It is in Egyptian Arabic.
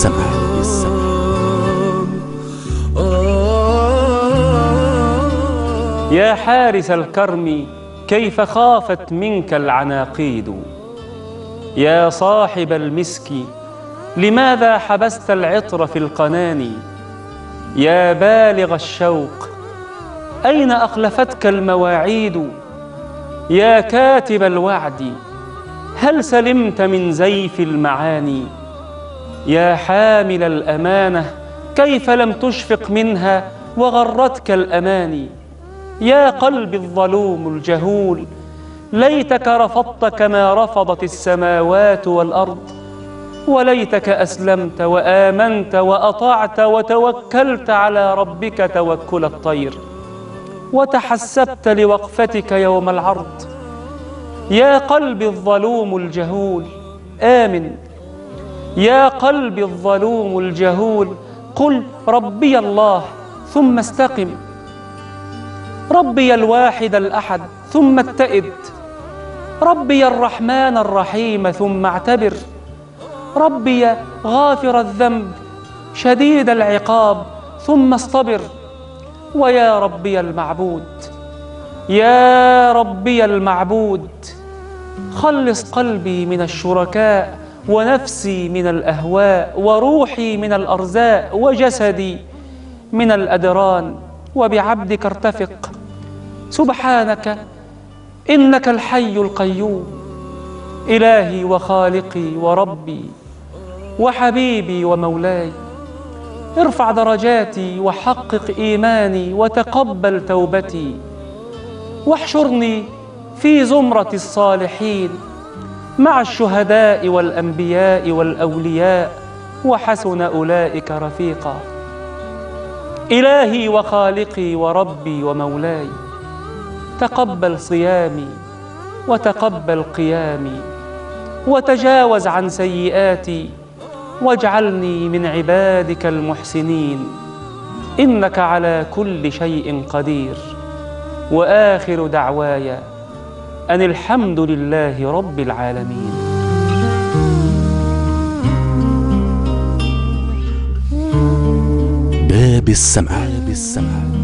السماء. يا حارس الكرم كيف خافت منك العناقيد، يا صاحب المسك لماذا حبست العطر في القنان، يا بالغ الشوق أين أخلفتك المواعيد، يا كاتب الوعد هل سلمت من زيف المعاني، يا حامل الأمانة كيف لم تشفق منها وغرتك الأماني، يا قلب الظلوم الجهول ليتك رفضت كما رفضت السماوات والأرض، وليتك أسلمت وآمنت وأطعت وتوكلت على ربك توكل الطير، وتحسبت لوقفتك يوم العرض. يا قلب الظلوم الجهول آمن، يا قلب الظلوم الجهول قل ربي الله ثم استقم، ربي الواحد الأحد ثم اتئد، ربي الرحمن الرحيم ثم اعتبر، ربي غافر الذنب شديد العقاب ثم اصطبر، ويا ربي المعبود، يا ربي المعبود خلص قلبي من الشركاء، ونفسي من الأهواء، وروحي من الأرزاء، وجسدي من الأدران، وبعبدك ارتفق. سبحانك إنك الحي القيوم، إلهي وخالقي وربي وحبيبي ومولاي، ارفع درجاتي وحقق إيماني وتقبل توبتي، واحشرني في زمرة الصالحين مع الشهداء والأنبياء والأولياء، وحسن أولئك رفيقا. إلهي وخالقي وربي ومولاي، تقبل صيامي وتقبل قيامي، وتجاوز عن سيئاتي، واجعلني من عبادك المحسنين، إنك على كل شيء قدير. وآخر دعواي أن الحمد لله رب العالمين. باب السماء.